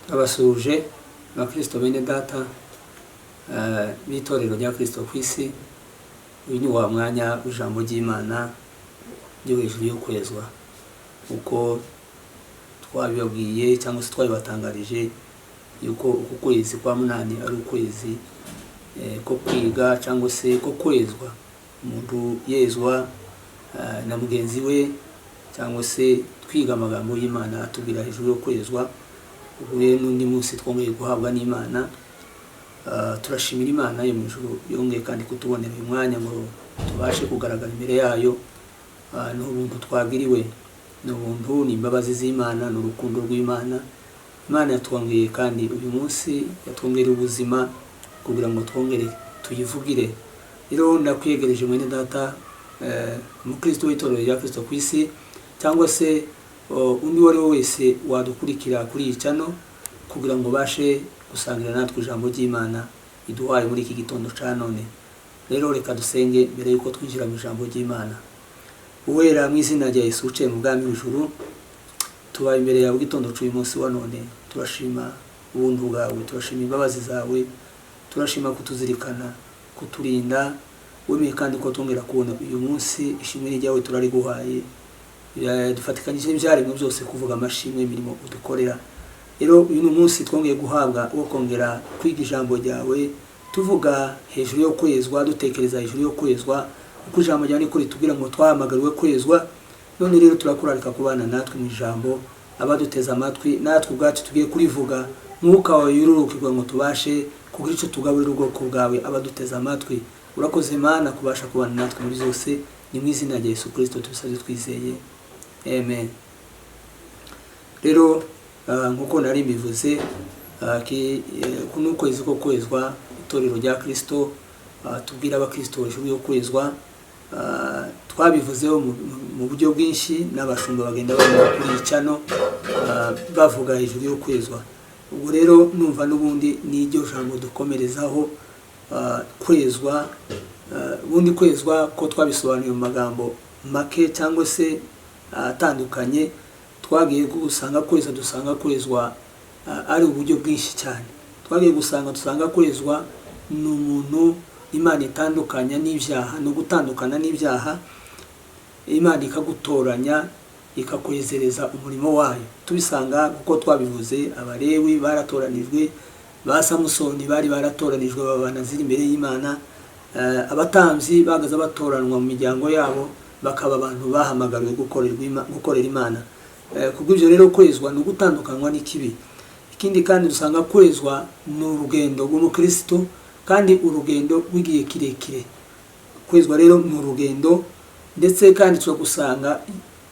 Turabasuhuje abakristo bene data b'itorero rya Kristo ku isi. Uyu ni wa mwanya w'ijambo ry'Imana ryo hejuru yo kwezwa, uko twabibabwiye cyangwa se twabibatangarije yuko uku kwezi kwa munani ari ukwezi ko kwiga cyangwa se ko kwezwa, umuntu yezwa na mugenzi we, cyangwa se twiga amagambo y'Imana atubwira hejuru yo kwezwa. Ubu rero n'undi munsi twongeye guhabwa n'Imana. Turashimira Imana yo mu ijuru yongeye kandi kutubonera uyu mwanya ngo tubashe kugaragara imbere yayo. Ni ubuntu twagiriwe, ni ubuntu, ni imbabazi z'Imana, ni urukundo rw'Imana. Imana yatwongeye kandi uyu munsi yatwongereye ubuzima kugira ngo twongere tuyivugire. Rero ndakwiyegereje mwene data, umukristo w'itorero rya Kristo ku isi, cyangwa se undi uwo ari we wese wadukurikira kuri iyi channel, kugira ngo ubashe gusangira natwe ijambo ry'Imana iduhaye muri iki gitondo cya none. Rero reka dusenge mbere yuko twinjira mu ijambo ry'Imana. Uwera, mu izina rya Yesu uciye mu bwami bw'ijuru, tubaye imbere yawe igitondo cy'uyu munsi wa none. Turashima ubuntu bwawe, turashima imbabazi zawe, turashima kutuzirikana, kuturinda, wemeye kandi ko twongera kubona uyu munsi. Ishimwe ryawe turariguhaye. Dufatikanyije n'ibyaremwe byose kuvuga amashimwe imirimo udukorera. Rero uyu ni umunsi twongeye guhabwa wo kongera kwiga ijambo ryawe, tuvuga hejuru yo kwezwa, dutekereza hejuru yo kwezwa, kuko ijambo ryawe niko ritubwira ngo twahamagariwe kwezwa. None rero turakurarika kubana natwe mu ijambo, abaduteze amatwi natwe ubwacu tugiye kurivuga. Mwuka wawe yururukirwa ngo tubashe kugira icyo tugaburira ubwoko bwawe, abaduteze amatwi. Urakoze Mana kubasha kubana natwe muri zose. Ni mu izina rya Yesu Kristo tubisabye twizeye, amen. Rero nkuko nari mbivuze, kuno ukwezi ko kwezwa, itorero rya Kristo, tubwira abakristo hejuru yo kwezwa. Twabivuzeho mu buryo bwinshi, n'abashumba bagenda banyura kuri iyi channel bavuga hejuru yo kwezwa. Ubwo rero numva n'ubundi n'iryo jambo dukomerezaho, kwezwa. Ubundi kwezwa ko twabisobanuye mu magambo make cyangwa se atandukanye, twagiye gusanga kwezwa, dusanga kwezwa ari uburyo bwinshi cyane. Twagiye gusanga, dusanga kwezwa ni umuntu Imana itandukanya n'ibyaha, no gutandukana n'ibyaha, Imana ikagutoranya, ikakwezereza umurimo wayo. Tubisanga kuko twabivuze, Abalewi baratoranijwe, ba Samusoni bari baratoranijwe babana ziri imbere y'Imana, abatambyi bagaza batoranwa mu miryango yabo, bakaba abantu bahamagariwe gukorera Imana. Kubw'ibyo rero kwezwa ni ugutandukanywa n'ikibi. Ikindi kandi dusanga kwezwa ni urugendo rw'umukristo, kandi urugendo rw'igihe kirekire. Kwezwa rero ni urugendo, ndetse kandi tugusanga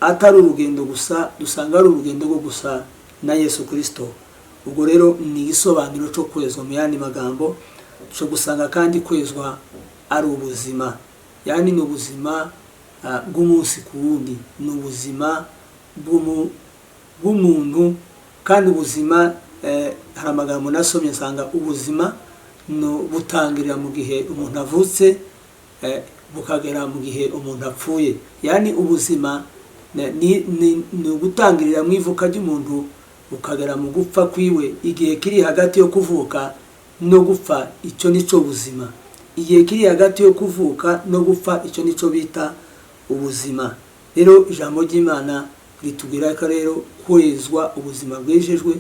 atari urugendo gusa, dusanga ari urugendo rwo gusa na Yesu Kristo. Ubwo rero ni igisobanuro cyo kwezwa mu yandi magambo. Cyo gusanga kandi kwezwa ari ubuzima, yani ni ubuzima bw'umunsi ku wundi, ni ubuzima bw'umuntu. Kandi ubuzima, hari amagambo nasomye nsanga ubuzima butangirira mu gihe umuntu avutse, bukagera mu gihe umuntu apfuye. Yani ubuzima ni ugutangirira mu ivuka ry'umuntu bukagera mu gupfa kwiwe. Igihe kiri hagati yo kuvuka no gupfa, icyo ni cyo buzima. Igihe kiri hagati yo kuvuka no gupfa, icyo ni cyo bita ubuzima. Rero ijambo ry'Imana ritubwira ko rero kwezwa, ubuzima bwejejwe,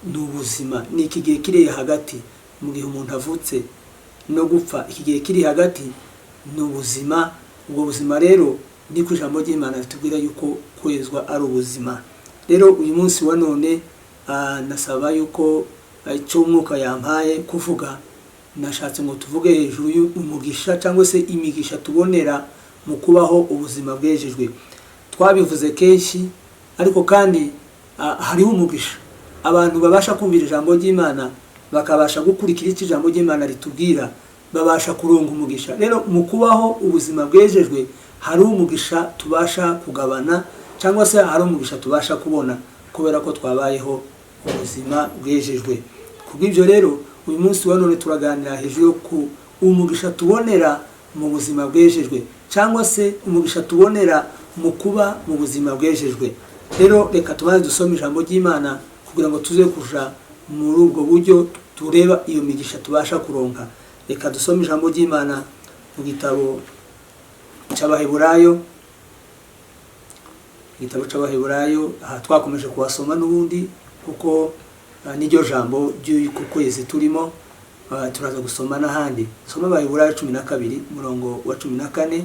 ni ubuzima, ni iki gihe kiri hagati mu gihe umuntu avutse no gupfa. Iki gihe kiri hagati ni ubuzima. Ubwo buzima rero niko ijambo ry'Imana ritubwira yuko kwezwa ari ubuzima. Rero uyu munsi wa none, nasaba yuko icyo umwuka yampaye kuvuga, nashatse ngo tuvuge hejuru y'umugisha cyangwa se imigisha tubonera mu kubaho ubuzima bwejejwe. Twabivuze kenshi, ariko kandi hariho umugisha abantu babasha kumvira ijambo ry'Imana, bakabasha gukurikira icyo ijambo ry'Imana ritubwira, babasha kuronga umugisha. Rero mu kubaho ubuzima bwejejwe hari umugisha tubasha kugabana, cyangwa se hari umugisha tubasha kubona kubera ko twabayeho ubuzima bwejejwe. Kubw'ibyo rero uyu munsi wa none turaganira hejuru yo ku umugisha tubonera mu buzima bwejejwe, cyangwa se umugisha tubonera mu kuba mu buzima bwejejwe. Rero reka tubanze dusome ijambo ry'Imana kugira ngo tuze kuja muri ubwo buryo tureba iyo migisha tubasha kuronka. Reka dusome ijambo ry'Imana mu gitabo cy'Abaheburayo. Igitabo cy'Abaheburayo aha twakomeje kuhasoma n'ubundi kuko niryo jambo ry'uku kwezi turimo. Turaza gusoma n'ahandi. Soma Abaheburayo 12 umurongo wa 14.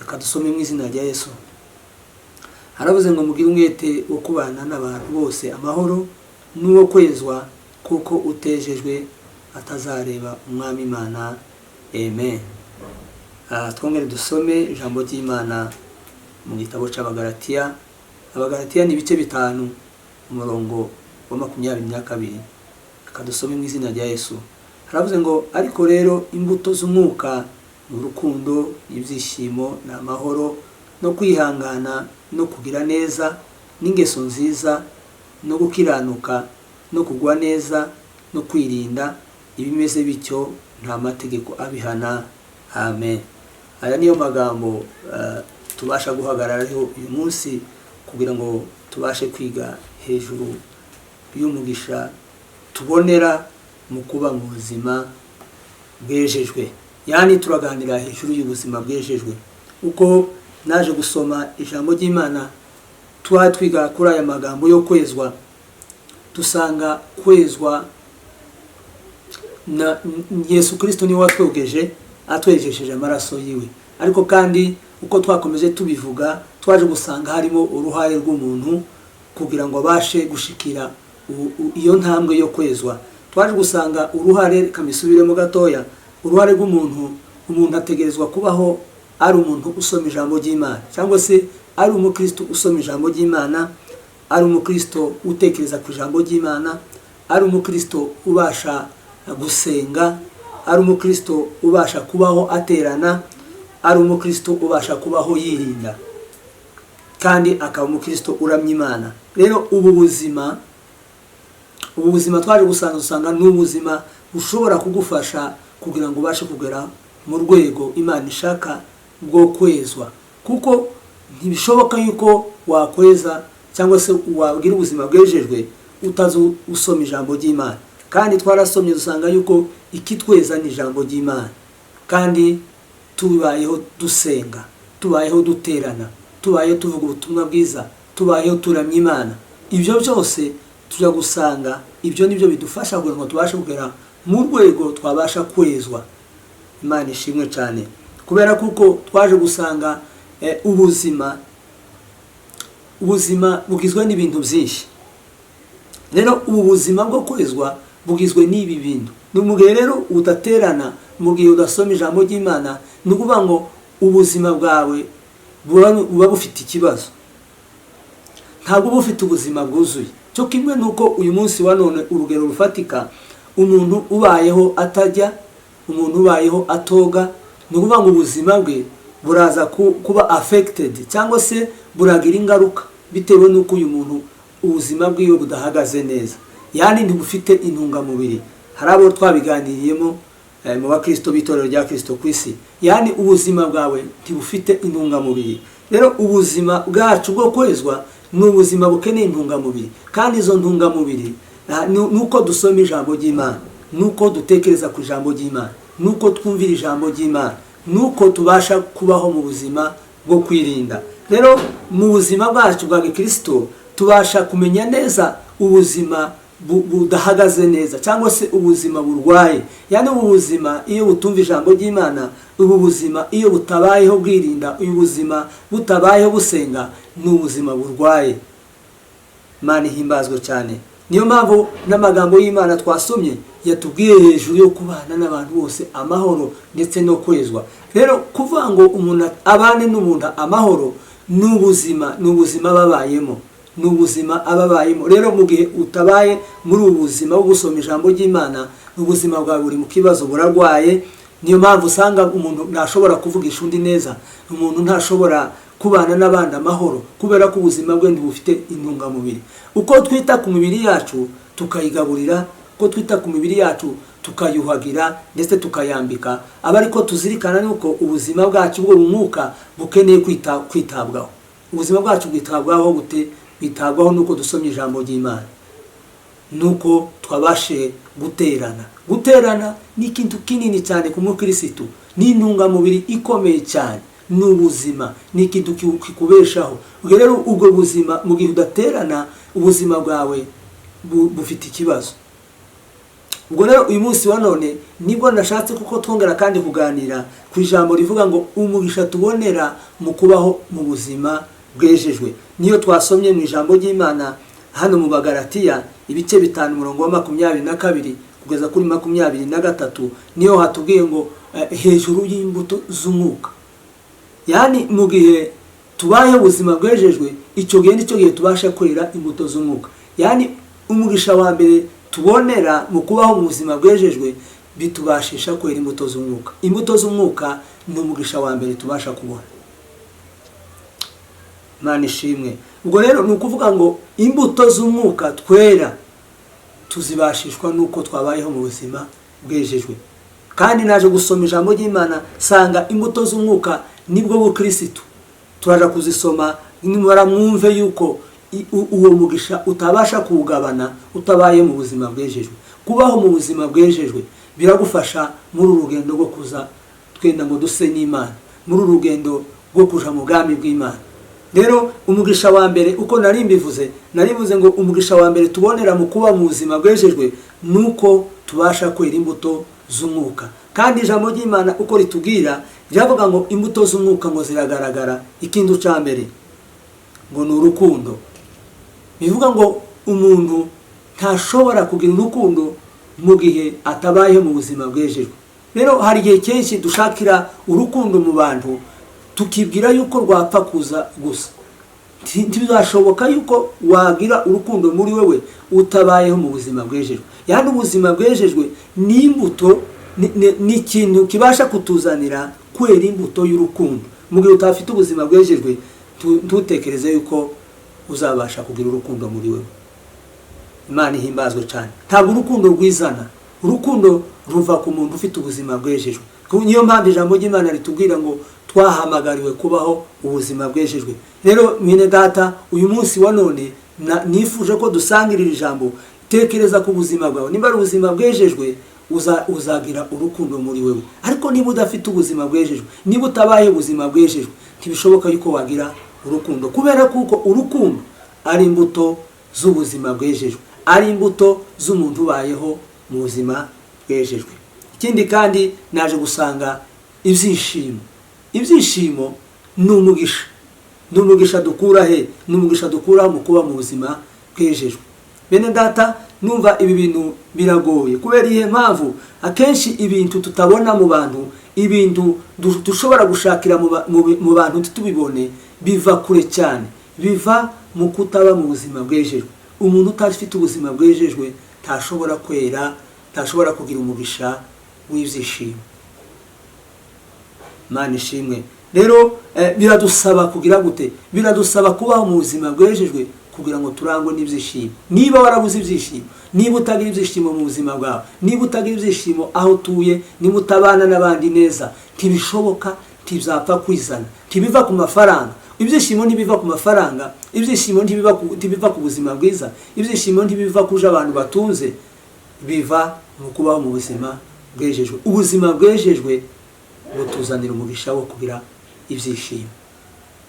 Reka dusome mu izina rya Yesu. Haravuze ngo mugire umwete wo kubana n'abantu bose amahoro n'uwo kwezwa, kuko utejejwe atazareba Umwami Imana. Amen. Twongere dusome ijambo ry'Imana mu gitabo cy'Abagalatiya. Abagalatiya ni ibice 5 umurongo wa 22. Reka dusome mu izina rya Yesu. Haravuze ngo ariko rero imbuto z'umwuka ni urukundo, ibyishimo, ni amahoro, no kwihangana, no kugira neza, n'ingeso nziza, no gukiranuka, no kugwa neza, no kwirinda. Ibimeze bityo nta mategeko abihana. Amen. Aya niyo magambo tubasha guhagararaho uyu munsi kugira ngo tubashe kwiga hejuru y'umugisha tubonera mu kuba mu buzima bwejejwe. Yani turaganira hejuru y'ubuzima bwejejwe. Uko naje gusoma ijambo ry'Imana twiga kuri aya magambo yo kwezwa, dusanga kwezwa na Yesu Kristo niwe watwogeje, atwejesheje amaraso yiwe. Ariko kandi uko twakomeje tubivuga, twaje gusanga harimo uruhare rw'umuntu kugira ngo abashe gushikira iyo ntambwe yo kwezwa. Twaje gusanga uruhare, kamisubiremo gatoya, uruhare rw'umuntu. Umuntu ategerezwa kubaho ari umuntu usoma ijambo ry'Imana, cyangwa se ari umukristo usoma ijambo ry'Imana, ari umukristo utekereza ku ijambo ry'Imana, ari umukristo ubasha gusenga, ari umukristo ubasha kubaho aterana, ari umukristo ubasha kubaho yirinda, kandi akaba umukristo uramya Imana. Rero ubu buzima twaje gusanga usanga ni ubuzima bushobora kugufasha kugira ngo ubashe kugera mu rwego Imana ishaka bwo kwezwa. Kuko ntibishoboka yuko wakweza cyangwa se wabwira ubuzima bwejejwe utazi usoma ijambo ry'Imana. Kandi twarasomye dusanga yuko ikitweza ni ijambo ry'Imana, kandi tubayeho dusenga, tubayeho duterana, tubayeho tuvuga ubutumwa bwiza, tubayeho turamya Imana. Ibyo byose tujya gusanga ibyo nibyo bidufasha kugira ngo tubashe kugera mu rwego twabasha kwezwa. Imana ishimwe cyane, kubera kuko twaje gusanga ubuzima bugizwe n'ibintu byinshi. Rero ubu buzima bwo kwezwa bugizwe n'ibi bintu. Ni mu gihe rero udaterana, mu gihe udasoma ijambo ry'Imana, ni ukuvuga ngo ubuzima bwawe buba bufite ikibazo, ntabwo uba ufite ubuzima bwuzuye. Cyo kimwe nuko uyu munsi wa none urugero rufatika, umuntu ubayeho atajya, umuntu ubayeho atoga, ni ukuvuga ngo ubuzima bwe buraza kuba affected cyangwa se buragira ingaruka bitewe n'uko uyu muntu ubuzima bwiwe budahagaze neza, yani ntibufite intungamubiri. Hari abo twabiganiriyemo mu bakristo b'itorero rya Kristo ku isi, yani ubuzima bwawe ntibufite intungamubiri. Rero ubuzima bwacu bwo kwezwa ni ubuzima bukeneye intungamubiri, kandi izo ntungamubiri nuko dusoma ijambo ry'Imana, nuko dutekereza ku ijambo ry'Imana, nuko twumvira ijambo ry'Imana, nuko tubasha kubaho mu buzima bwo kwirinda. Rero mu buzima bwacu bwa Gikristo tubasha kumenya neza ubuzima budahagaze neza cyangwa se ubuzima burwaye. Yani ubu buzima iyo butumva ijambo ry'Imana, ubu buzima iyo butabayeho bwirinda, ubu buzima butabayeho busenga, ni ubuzima burwaye. Imana ihimbazwe cyane. Niyo mpamvu n'amagambo y'Imana twasomye yatubwiye hejuru yo kubana n'abantu bose amahoro ndetse no kwezwa. Rero kuvuga ngo umuntu abane n'umuntu amahoro ni ubuzima, ni ubuzima babayemo, ni ubuzima ababayemo. Rero mu gihe utabaye muri ubu buzima bwo gusoma ijambo ry'Imana, ubuzima bwawe buri mu kibazo, burarwaye. Niyo mpamvu usanga umuntu ntashobora kuvugisha undi neza, umuntu ntashobora kubana n'abandi amahoro, kubera ko ubuzima bwe ntibufite intungamubiri. Uko twita ku mibiri yacu tukayigaburira, uko twita ku mibiri yacu tukayuhagira ndetse tukayambika, aba ariko tuzirikana nuko ubuzima bwacu bwo mu mwuka bukeneye kwitabwaho. Ubuzima bwacu bwitabwaho gute? Bitabwaho nuko dusomye ijambo ry'Imana, nuko twabashe guterana. Guterana ni ikintu kinini cyane ku mukirisitu, ni intungamubiri ikomeye cyane, ni ubuzima, ni ikintu kikubeshaho. Ubwo rero ubwo buzima mu gihe udaterana, ubuzima bwawe bufite ikibazo. Ubwo rero uyu munsi wa none nibwo nashatse kuko twongera kandi kuganira ku ijambo rivuga ngo umugisha tubonera mu kubaho mu buzima bwejejwe. Niyo twasomye mu ijambo ry'Imana hano mu Bagalatiya ibice 5 umurongo wa 22 kugeza kuri 23, niyo hatubwiye ngo hejuru y'imbuto z'umwuka. Yani mu gihe tubayeho ubuzima bwejejwe, icyo gihe nicyo gihe tubasha kwera imbuto z'umwuka. Yani umugisha wa mbere tubonera mu kubaho mu buzima bwejejwe bitubashisha kwera imbuto z'umwuka. Imbuto z'umwuka ni umugisha wa mbere tubasha kubona. Imana ishimwe. Ubwo rero ni ukuvuga ngo imbuto z'umwuka twera tuzibashishwa nuko twabayeho mu buzima bwejejwe. Kandi naje gusoma ijambo ry'Imana sanga imbuto z'umwuka nibwo bukirisitu. Turaja kuzisoma nimara mwumve yuko uwo mugisha utabasha kuwugabana utabaye mu buzima bwejejwe. Kubaho mu buzima bwejejwe biragufasha muri uru rugendo rwo kuza twenda ngo duse n'Imana, muri uru rugendo rwo kuja mu bwami bw'Imana. Rero umugisha wa mbere uko nari mbivuze, narivuze ngo umugisha wa mbere tubonera mu kuba mu buzima bwejejwe nuko tubasha kwera imbuto z'umwuka. Kandi ijambo ry'Imana uko ritubwira riravuga ngo imbuto z'umwuka ngo ziragaragara. Ikintu cya mbere ngo ni urukundo. Bivuga ngo umuntu ntashobora kugira urukundo mu gihe atabayeho mu buzima bwejejwe. Rero hari igihe kenshi dushakira urukundo mu bantu tukibwira yuko rwapfa kuza gusa. Ntibizashoboka yuko wagira urukundo muri wewe utabayeho mu buzima bwejejwe. Yani ubuzima bwejejwe ni imbuto, ni ikintu kibasha kutuzanira kwera imbuto y'urukundo. Mu gihe utafite ubuzima bwejejwe, ntutekereze yuko uzabasha kugira urukundo muri wewe. Imana ihimbazwe cyane. Ntabwo urukundo rwizana, urukundo ruva ku muntu ufite ubuzima bwejejwe. Niyo mpamvu ijambo ry'Imana ritubwira ngo twahamagariwe kubaho ubuzima bwejejwe. Rero mwene data, uyu munsi wa none nifuje ko dusangirira ijambo. Tekereza ku buzima bwawe. Niba ari ubuzima bwejejwe, uzagira urukundo muri wewe. Ariko niba udafite ubuzima bwejejwe, niba utabaye ubuzima bwejejwe, ntibishoboka yuko wagira urukundo, kubera kuko urukundo ari imbuto z'ubuzima bwejejwe, ari imbuto z'umuntu ubayeho mu buzima bwejejwe. Ikindi kandi naje gusanga ibyishimo. Ibyishimo ni umugisha. Ni umugisha dukura he? Ni umugisha dukura mu kuba mu buzima bwejejwe. Bene data, numva ibi bintu biragoye. Kubera iyihe mpamvu? Akenshi ibintu tutabona mu bantu, ibintu dushobora gushakira mu bantu ntitubibone, biva kure cyane, biva mu kutaba mu buzima bwejejwe. Umuntu utafite ubuzima bwejejwe ntashobora kwera, ntashobora kugira umugisha w'ibyishimo. Imana ishimwe. Rero biradusaba kugira gute? Biradusaba kubaho mu buzima bwejejwe kugira ngo turangwe n'ibyishimo. Niba warabuze ibyishimo, niba utagira ibyishimo mu buzima bwawe, niba utagira ibyishimo aho utuye, niba utabana n'abandi neza, ntibishoboka, ntibizapfa kwizana, ntibiva ku mafaranga. Ibyishimo ntibiva ku mafaranga, ibyishimo ntibiva ku buzima bwiza, ibyishimo ntibiva kuja abantu batunze, biva mu kubaho mu buzima bwejejwe. Ubuzima bwejejwe butuzanira umugisha wo kugira ibyishimo.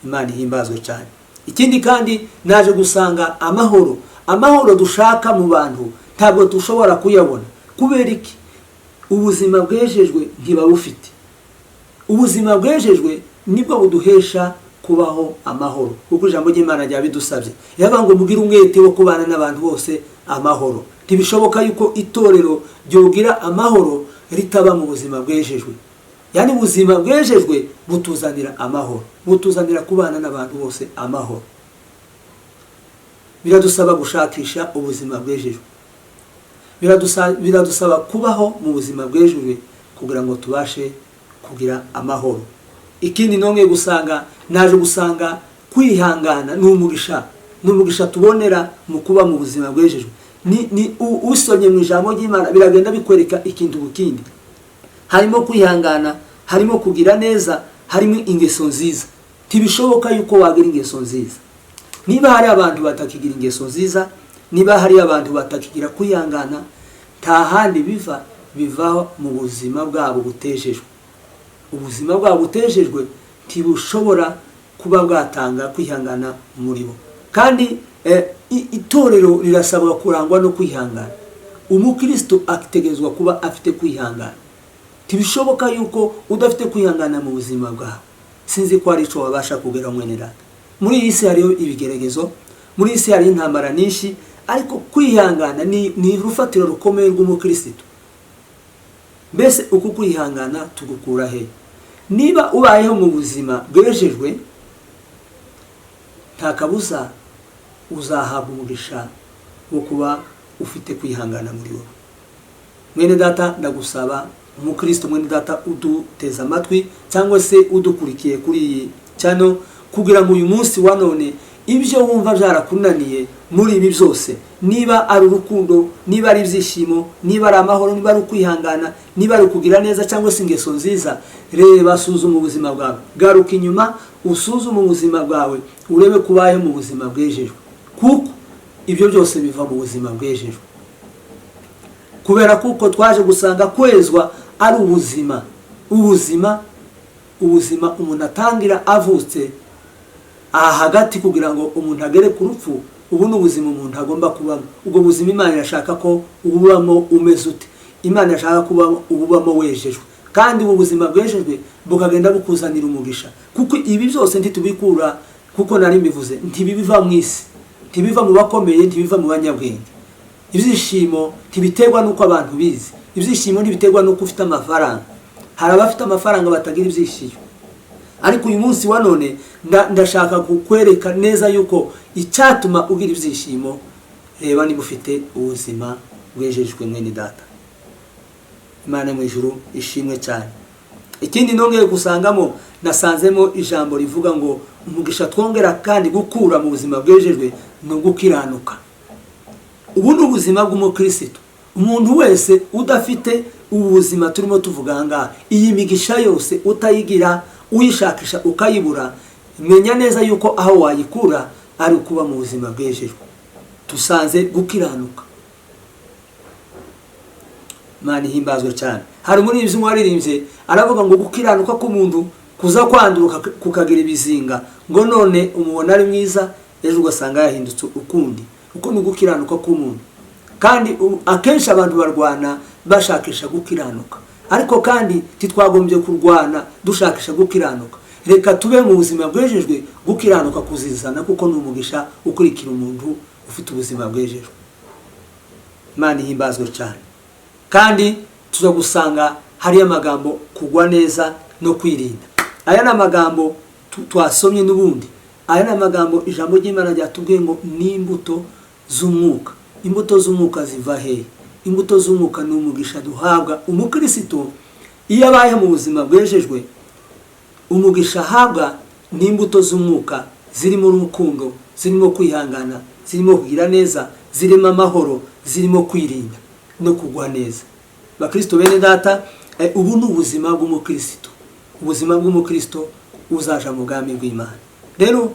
Imana ihimbazwe cyane. Ikindi kandi naje gusanga amahoro. Amahoro dushaka mu bantu ntabwo dushobora kuyabona. Kubera iki? Ubuzima bwejejwe ntibabufite. Ubuzima bwejejwe nibwo buduhesha kubaho amahoro, kuko ijambo ry'Imana ryabidusabye. Yavuga ngo mugire umwete wo kubana n'abantu bose amahoro. Ntibishoboka yuko itorero ryogira amahoro ritaba mu buzima bwejejwe. Yani ubuzima bwejejwe butuzanira amahoro, butuzanira kubana n'abantu bose amahoro. Biradusaba gushakisha ubuzima bwejejwe, biradusaba kubaho mu buzima bwejejwe kugira ngo tubashe kugira amahoro. Ikindi nongeye gusanga, naje gusanga kwihangana ni umugisha, ni umugisha tubonera mu kuba mu buzima bwejejwe. Ni usomye mu ijambo ry'Imana biragenda bikwereka ikintu bukindi. Harimo kwihangana, harimo kugira neza, harimo ingeso nziza. Ntibishoboka yuko wagira ingeso nziza Niba hari abantu batakigira ingeso nziza, niba hari abantu batakigira kwihangana, nta handi biva, biva mu buzima bwabo butejejwe. Ubuzima bwabo butejejwe ntibushobora kuba bwatanga kwihangana muri bo. Kandi itorero rirasabwa kurangwa no kwihangana. Umukristo ategerezwa kuba afite kwihangana. Ntibishoboka yuko udafite kwihangana mu buzima bwawe, sinzi ko hari icyo wabasha kugera mwene data. Muri iyi si hariho ibigeragezo, muri iyi si hariho intambara nyinshi, ariko kwihangana ni urufatiro rukomeye rw'umukristo. Mbese uku kwihangana tugukura he? Niba ubayeho mu buzima bwejejwe, nta kabuza uzahabwa umugisha wo kuba ufite kwihangana muri wowe. Mwene data, ndagusaba umukristo mwene data uduteze amatwi cyangwa se udukurikiye kuri iyi channel, kugira ngo uyu munsi wa none ibyo wumva byarakunaniye muri ibi byose, niba ari urukundo, niba ari ibyishimo, niba ari amahoro, niba ari ukwihangana, niba ari ukugira neza cyangwa se ingeso nziza, reba, suzuma ubuzima bwawe, garuka inyuma usuzume ubuzima bwawe, urebe ko ubayeho mu buzima bwejejwe, kuko ibyo byose biva mu buzima bwejejwe. Kubera kuko twaje gusanga kwezwa ari ubuzima, ubuzima umuntu atangira avutse aha hagati kugira ngo umuntu agere ku rupfu. Ubu ni ubuzima umuntu agomba kubamo. Ubwo buzima Imana irashaka ko ububamo umeze ute? Imana irashaka kuba ububamo wejejwe, kandi ubu buzima bwejejwe bukagenda bukuzanira umugisha, kuko ibi byose ntitubikura, kuko nari mbivuze, ntibiva mu isi, ntibiva mu bakomeye, ntibiva mu banyabwenge. Ibyishimo ntibiterwa n'uko abantu bize, ibyishimo ntibiterwa n'uko ufite amafaranga. Hari abafite amafaranga batagira ibyishimo. Ariko uyu munsi wa none ndashaka kukwereka neza yuko icyatuma ugira ibyishimo, reba niba ufite ubuzima bwejejwe mwene data. Imana mu ijuru ishimwe cyane. Ikindi nongeye gusangamo, nasanzemo ijambo rivuga ngo umugisha twongera kandi gukura mu buzima bwejejwe ni ugukiranuka. Ubu ni ubuzima bw'umukristo. Umuntu wese udafite ubu buzima turimo tuvuga aha ngaha, iyi migisha yose utayigira, uyishakisha ukayibura, menya neza yuko aho wayikura ari ukuba mu buzima bwejejwe. Tusanze gukiranuka. Imana ihimbazwe cyane. Hari umuririmbyi waririmbye aravuga ngo gukiranuka k'umuntu kuza kwanduruka kukagira ibizinga, ngo none umubona ari mwiza, ejo ugasanga yahindutse ukundi. Uko ni ugukiranuka k'umuntu. Kandi akenshi abantu barwana bashakisha gukiranuka, ariko kandi ntitwagombye kurwana dushakisha gukiranuka. Reka tube mu buzima bwejejwe, gukiranuka kuzizana, kuko ni umugisha ukurikira umuntu ufite ubuzima bwejejwe. Imana ihimbazwe cyane. Kandi tuza gusanga hariyo amagambo kugwa neza no kwirinda. Aya ni amagambo twasomye n'ubundi. Aya ni amagambo ijambo ry'Imana ryatubwiye ngo ni imbuto z'umwuka. Imbuto z'umwuka ziva hehe? Imbuto z'umwuka ni umugisha duhabwa. Umukristo iyo abaye mu buzima bwejejwe, umugisha ahabwa ni imbuto z'umwuka zirimo urukundo, zirimo kwihangana, zirimo kugira neza, zirimo amahoro, zirimo kwirinda no kugwa neza. Bakristo bene data, ubu ni ubuzima bw'umukristo, ubuzima bw'umukristo uzaja mu bwami bw'Imana. Rero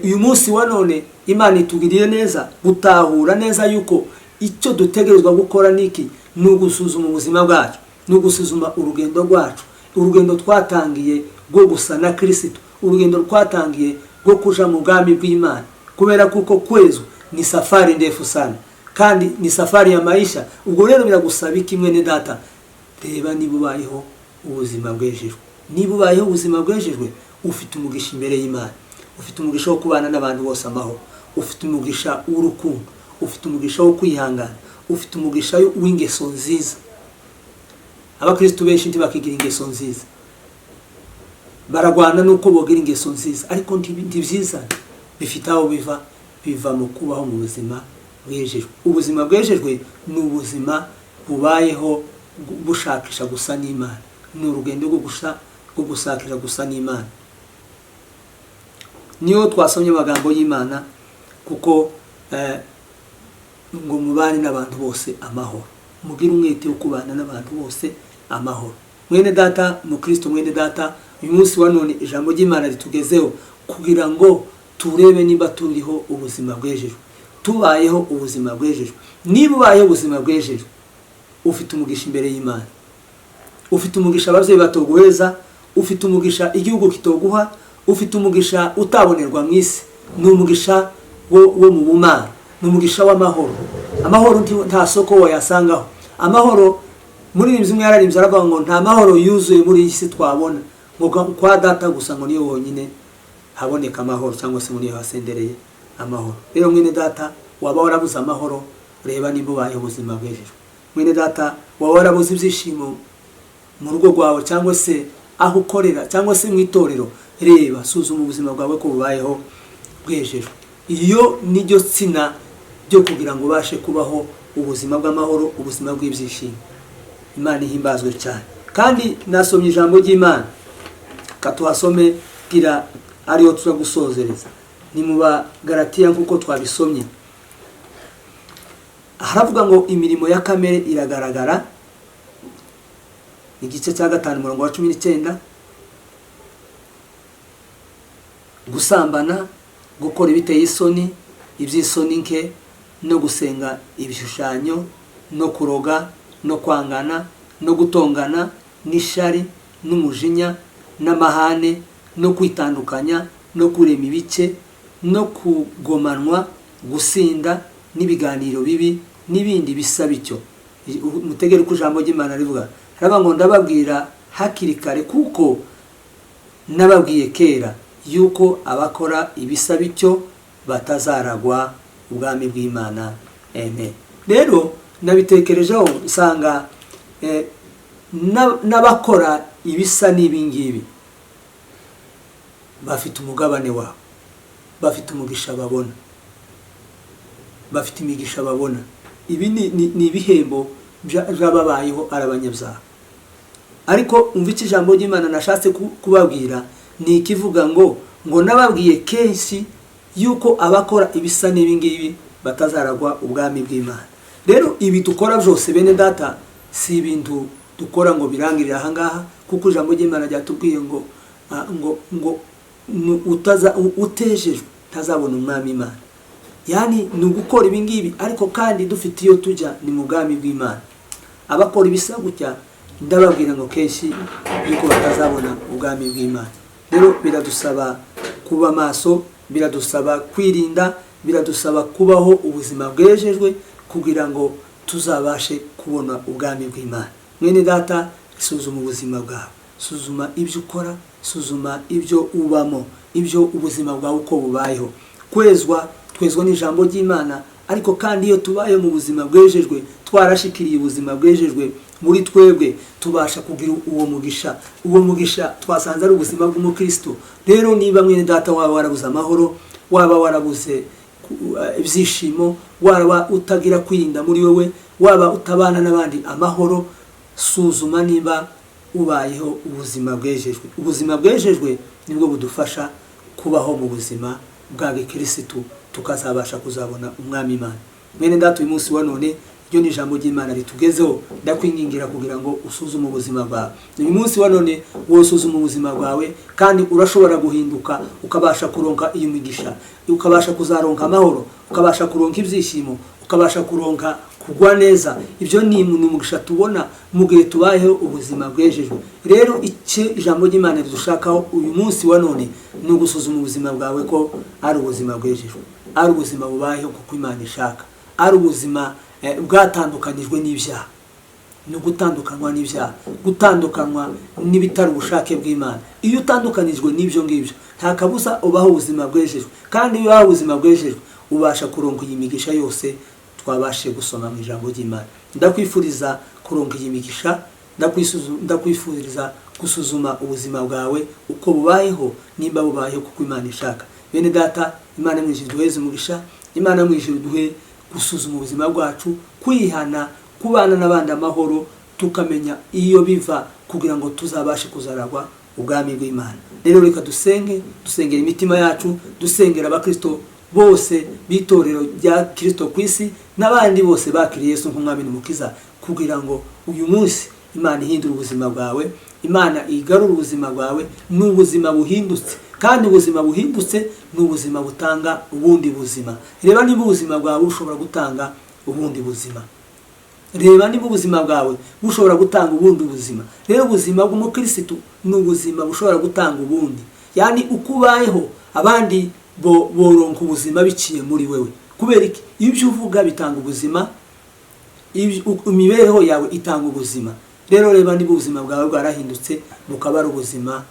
uyu munsi wa none Imana itugiriye neza gutahura neza yuko icyo dutegerezwa gukora niki, ni ugusuzuma ubuzima bwacu, ni ugusuzuma urugendo rwacu, urugendo twatangiye rwo gusa na Kristo, urugendo twatangiye rwo kuja mu bwami bw'Imana. Kubera kuko kwezwa ni safari ndefu sana, kandi ni safari ya maisha. Ubwo rero biragusaba iki mwene data? Reba niba ubayeho ubuzima bwejejwe. Niba ubayeho ubuzima bwejejwe, ufite umugisha imbere y'Imana, ufite umugisha wo kubana n'abantu bose amahoro, ufite umugisha w'urukundo, ufite umugisha wo kwihangana, ufite umugisha w'ingeso nziza. Abakristo benshi ntibakigira ingeso nziza, baragwana nuko bogira ingeso nziza, ariko ntibyizana, bifite aho biva, biva mu kubaho mu buzima bwejejwe. Ubuzima bwejejwe ni ubuzima bubayeho bushakisha gusa n'Imana, ni urugendo rwo gushakisha gusa n'Imana. Niyo twasomye amagambo y'Imana, kuko ngo mubane n'abantu bose amahoro, mugire umwete wo kubana n'abantu bose amahoro. Mwene data mukristo, mwene data, uyu munsi wa none ijambo ry'Imana ritugezeho kugira ngo Turebe niba turiho ubuzima bwejejwe, tubayeho ubuzima bwejejwe. Niba ubayeho ubuzima bwejejwe, ufite umugisha imbere y'Imana, ufite umugisha ababyeyi batoguheza, ufite umugisha igihugu kitoguha, ufite umugisha utabonerwa mu isi. Ni umugisha wo mu bumana, ni umugisha w'amahoro. Amahoro nta soko wayasangaho. Amahoro muri imwe yararimbye aravuga ngo nta mahoro yuzuye muri iyi si twabona, ngo kwa data gusa ngo niyo honyine haboneka amahoro, cyangwa se ngo niyo hasendereye amahoro. Rero mwene data, waba warabuze amahoro, reba nimba ubayeho ubuzima bwejejwe. Mwene data, waba warabuze ibyishimo mu rugo rwawe, cyangwa se aho ukorera, cyangwa se mu itorero, reba, suzuma ubuzima bwawe ko bubayeho bwejejwe. Iyo niryo tsina ryo kugira ngo ubashe kubaho ubuzima bw'amahoro, ubuzima bw'ibyishimo. Imana ihimbazwe cyane. Kandi nasomye ijambo ry'Imana, katuhasome gira ariyo tuza gusozereza. Ni mu Bagalatiya nk'uko twabisomye, haravuga ngo imirimo ya kamere iragaragara, igice cya 5 umurongo wa 19, gusambana, gukora ibiteye isoni, iby'isoni nke, no gusenga ibishushanyo, no kuroga, no kwangana, no gutongana, n'ishari, n'umujinya, n'amahane, no kwitandukanya, no kurema ibice, no kugomanwa, gusinda, n'ibiganiro bibi, n'ibindi bisa bityo. Mutegere uko ijambo ry'Imana rivuga. Haravuga ngo ndababwira hakiri kare, kuko nababwiye kera yuko abakora ibisa bityo batazaragwa ubwami bw'Imana. Amen. Rero nabitekerejeho nsanga n'abakora ibisa n'ibingibi bafite umugabane wabo, bafite umugisha babona, bafite imigisha babona. Ibi ni ibihembo by'ababayeho ari abanyabyaha. Ariko umva icyo ijambo ry'Imana nashatse kubabwira ni ikivuga ngo nababwiye kenshi yuko abakora ibisa n'ibingibi batazaragwa ubwami bw'Imana. Rero ibi dukora byose bene data si ibintu dukora ngo birangirire aha ngaha, kuko ijambo ry'Imana ryatubwiye ngo ngo utejejwe ntazabona umwami Imana. Yani ni ugukora ibi ngibi, ariko kandi dufite iyo tujya ni mu bwami bw'Imana. Abakora ibisa gutya ndababwira ngo kenshi yuko batazabona ubwami bw'Imana. Rero biradusaba kuba maso, biradusaba kwirinda, biradusaba kubaho ubuzima bwejejwe kugira ngo tuzabashe kubona ubwami bw'Imana. Mwene data, suzuma ubuzima bwawe, suzuma ibyo ukora, suzuma ibyo ubamo, ibyo ubuzima bwawe uko bubayeho. Kwezwa twezwa n'ijambo ry'Imana, ariko kandi iyo tubaye mu buzima bwejejwe, twarashikiriye ubuzima bwejejwe muri twebwe, tubasha kugira uwo mugisha. Uwo mugisha twasanze ari ubuzima bw'umukristo. Rero niba mwene data waba warabuze amahoro, waba warabuze ibyishimo, waba utagira kwirinda muri wewe, waba utabana n'abandi amahoro, suzuma niba ubayeho ubuzima bwejejwe. Ubuzima bwejejwe nibwo budufasha kubaho mu buzima bwa gikirisitu, tukazabasha kuzabona umwami Imana. Mwene data, uyu munsi wa none iryo ni ijambo ry'Imana ritugezeho. Ndakwingingira kugira ngo usuzume ubuzima bwawe. Uyu munsi wa none wosuzuma ubuzima bwawe, kandi urashobora guhinduka ukabasha kuronka iyo migisha, ukabasha kuzaronka amahoro, ukabasha kuronka ibyishimo, ukabasha kuronka kugwa neza. Ibyo ni umugisha tubona mu gihe tubayeho ubuzima bwejejwe. Rero icyo ijambo ry'Imana ridushakaho uyu munsi wa none ni ugusuzuma ubuzima bwawe ko ari ubuzima bwejejwe, ari ubuzima bubayeho kuko Imana ishaka, ari ubuzima bwatandukanijwe n'ibyaha. Ni ugutandukanywa n'ibyaha, gutandukanywa n'ibitari ubushake bw'Imana. Iyo utandukanijwe n'ibyo ngibyo nta kabuza ubaho ubuzima bwejejwe. Kandi iyo ubaho ubuzima bwejejwe ubasha kuronka iyi migisha yose twabashe gusoma mu ijambo ry'Imana. Ndakwifuriza kuronka iyi migisha, ndakwifuriza gusuzuma ubuzima bwawe uko bubayeho, nimba bubayeho kuko Imana ishaka. Bene data, Imana mu ijuru duheze umugisha, Imana mu ijuru duhe gusuzuma ubuzima bwacu, kwihana, kubana n'abandi amahoro, tukamenya iyo biva kugira ngo tuzabashe kuzaragwa ubwami bw'Imana. Rero reka dusenge, dusengera imitima yacu, dusengera abakristo bose b'itorero rya Kristo ku isi n'abandi bose bakiriye Yesu nk'umwami n'umukiza, kugira ngo uyu munsi Imana ihindure ubuzima bwawe, Imana igarure ubuzima bwawe, n'ubuzima buhindutse Kandi ubuzima buhindutse ni ubuzima butanga ubundi buzima. Reba niba ubuzima bwawe bushobora gutanga ubundi buzima. Reba niba ubuzima bwawe bushobora gutanga ubundi buzima. Rero ubuzima bw'umukirisitu ni ubuzima bushobora gutanga ubundi, yani uko ubayeho abandi boronka ubuzima biciye muri wewe. Kubera iki? Ibyo uvuga bitanga ubuzima, imibereho yawe itanga ubuzima. Rero reba niba ubuzima bwawe bwarahindutse bukaba ari ubuzima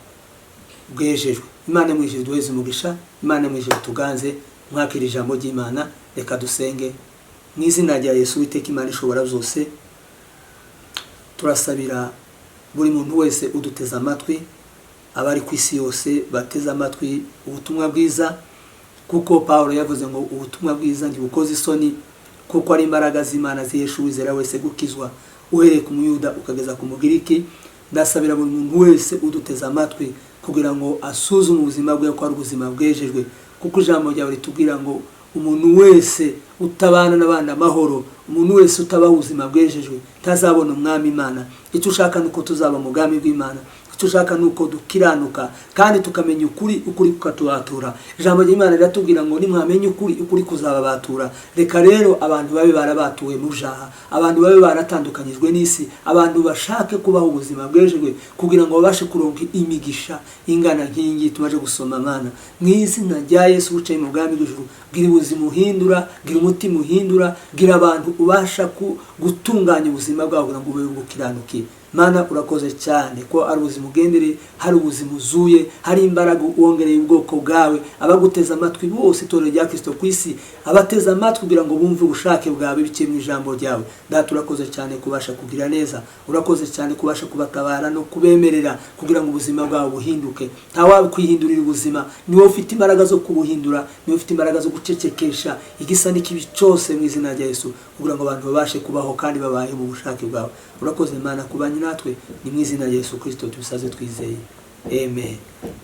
bwejejwe. Imana mu ijuru duheze umugisha, Imana mu ijuru tuganze, mwakira ijambo ry'Imana. Reka dusenge. Mu izina rya Yesu, Uwiteka Imana ishobora byose, turasabira buri muntu wese uduteze amatwi, abari ku isi yose bateze amatwi ubutumwa bwiza, kuko Pawulo yavuze ngo ubutumwa bwiza ntibukoze isoni, kuko ari imbaraga z'Imana zihesha uwizera wese gukizwa, uhereye ku Muyuda ukageza ku Mugiriki. Ndasabira buri muntu wese uduteze amatwi kugira ngo asuzume ubuzima bwe ko ari ubuzima bwejejwe, kuko ijambo ryawe ritubwira ngo umuntu wese utabana n'abandi amahoro, umuntu wese utabaho ubuzima bwejejwe ntazabona umwami Imana. Icyo ushaka ni uko tuzaba mu bwami bw'Imana. Icyo ushaka ni uko dukiranuka kandi tukamenya ukuri, ukuri kukatubatura. Ijambo ry'Imana riratubwira ngo nimwamenya ukuri, ukuri kuzababatura. Reka rero abantu babe barabatuwe mu byaha, abantu babe baratandukanyijwe n'isi, abantu bashake kubaho ubuzima bwejejwe kugira ngo babashe kuronka imigisha ingana nk'iyi ngiyi tumaze gusoma. Mana, mu izina rya Yesu wicaye mu bwami bw'ijuru, gira ubuzima uhindura, gira umutima uhindura, gira abantu ubasha gutunganya ubuzima bwabo kugira ngo ube bukiranukiye. Mana, urakoze cyane ko ari ubuzima ugendereye, hari ubuzima uzuye, hari imbaraga wongereye ubwoko bwawe, abaguteze amatwi bose, itorero rya Kristo ku isi, abateze amatwi kugira ngo bumve ubushake bwawe biciye mu ijambo ryawe. Data, urakoze cyane kubasha kugira neza, urakoze cyane kubasha kubatabara no kubemerera kugira ngo ubuzima bwabo buhinduke. Nta wakwihindurira ubuzima, ni wowe ufite imbaraga zo kubuhindura, ni wowe ufite imbaraga zo gucecekesha igisa n'ikibi cyose mu izina rya Yesu, kugira ngo abantu babashe kubaho kandi babaye mu bushake bwawe. Urakoze Mana kubanye natwe, ni mu izina rya Yesu Kristo tubisaze twizeye, amen.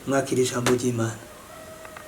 Mwakira ijambo ry'Imana.